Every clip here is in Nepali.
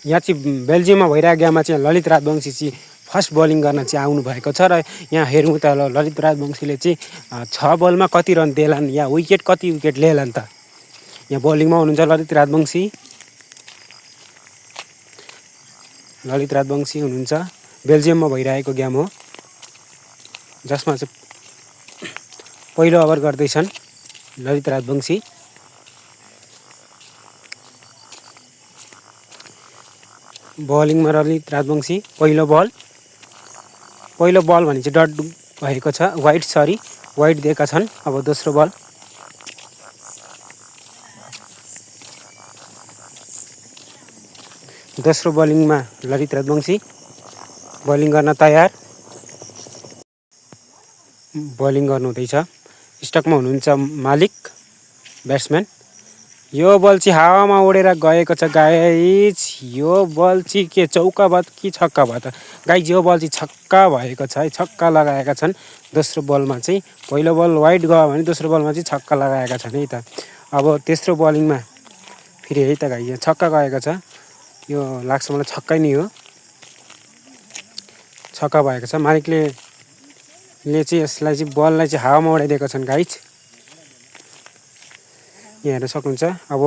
यहाँ चाहिँ बेल्जियममा भइरहेको गेममा चाहिँ ललित राजवंशी चाहिँ फर्स्ट बलिङ गर्न चाहिँ आउनु भएको छ र यहाँ हेरौँ त ललित राजवंशीले चाहिँ 6 बलमा कति रन देलान् या कति विकेट लिएलान् त। यहाँ बलिङमा हुनुहुन्छ ललित राजवंशी हुनुहुन्छ। बेल्जियममा भइरहेको गेम हो जसमा चाहिँ पहिलो ओभर गर्दैछन् ललित राजवंशी। बलिङमा ललित राजवंशी पहिलो बल भने चाहिँ डट भएको छ, वाइड दिएका छन्। अब दोस्रो बल बलिङमा ललित राजवंशी बलिङ गर्न तयार, बलिङ गर्नुहुँदैछ। स्टकमा हुनुहुन्छ मालिक ब्याट्सम्यान। यो बल चाहिँ हावामा उडेर गएको छ गाइज। यो बल चाहिँ के चौका भयो कि छक्का भयो त गाइज? यो बल चाहिँ छक्का भएको छ है, छक्का लगाएका छन्। दोस्रो बलमा चाहिँ पहिलो बल वाइड गयो भने दोस्रो बलमा चाहिँ छक्का लगाएका छन् है त। अब तेस्रो बलिङमा फेरि है त गाइज यहाँ छक्का गएको छ। यो लाग्छ मलाई छक्कै नै हो, छक्का भएको छ। मालिकले चाहिँ यसलाई चाहिँ बललाई चाहिँ हावामा उडाइदिएका छन् गाइज, यहाँ हेर्न सक्नुहुन्छ। अब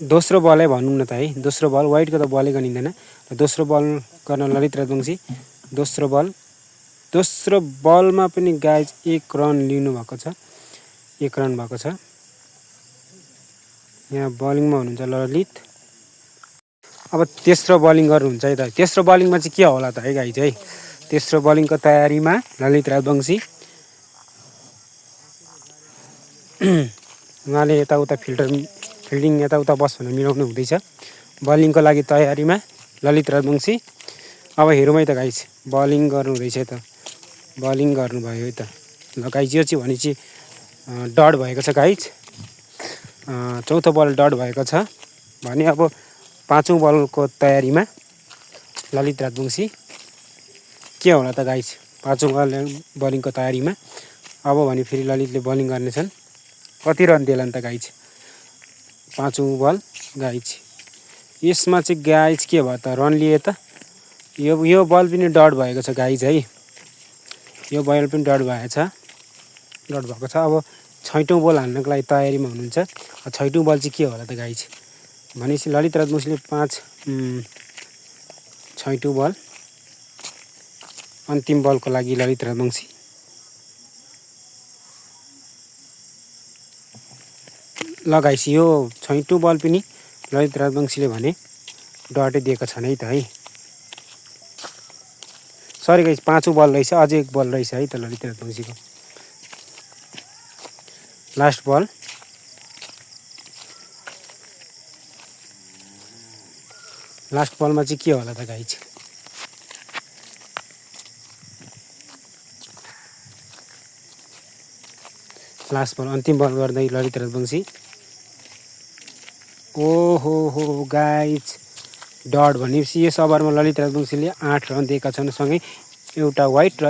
दोस्रो बलै भनौँ न त है, दोस्रो बल वाइडको त बलै गनिँदैन। दोस्रो बल गर्न ललित राजवंशी। दोस्रो बलमा पनि गाइज 1 रन लिनुभएको छ, 1 रन भएको छ। यहाँ बलिङमा हुनुहुन्छ ललित। अब तेस्रो बलिङ गर्नुहुन्छ है त। तेस्रो बलिङमा चाहिँ के होला त है गाइज है? तेस्रो बलिङको तयारीमा ललित राजवंशी। उहाँले यताउता फिल्डिङ यताउता बस भनेर मिलाउनु हुँदैछ। बलिङको लागि तयारीमा ललित राजवंशी। अब हेरौँ है त गाइज, बलिङ गर्नुहुँदैछ त, बलिङ गर्नुभयो है त। ल गाइज यो चाहिँ भनेपछि डट भएको छ गाइज। चौथो बल डट भएको छ भने अब पाँचौँ बलको तयारीमा ललित राजवंशी। के होला त गाइज पाँचौँ बलिङको तयारीमा? अब भने फेरि ललितले बलिङ गर्नेछन्। कति रन देलान् त गाइज पाँचौँ बल गाइज? यसमा चाहिँ गाइज के भयो त, रन लिए त। यो बल पनि डट भएको छ गाइज है, यो बल पनि डट भएको छ। अब छैटौँ बल हान्नको लागि तयारीमा हुनुहुन्छ। छैटौँ बल चाहिँ के होला त गाइज भनेपछि ललित राजवंशीले छैटौँ बल अन्तिम बलको लागि ललित राजवंशी। ल गाइस यो छैटौँ बल पनि ललित राजवंशीले भने डटै दिएका छन् है त है। सरी गाइस पाँचौँ बल रहेछ, अझै 1 बल रहेछ है त ललित राजवंशीको। लास्ट बल बलमा चाहिँ के होला त गाइस? लास्ट बल अन्तिम बल गर्दै ललित राजवंशी। ओहो हो गाइज डट भनेपछि यस ओभरमा ललित राजवंशीले 8 रन दिएका छन्, सँगै एउटा वाइड र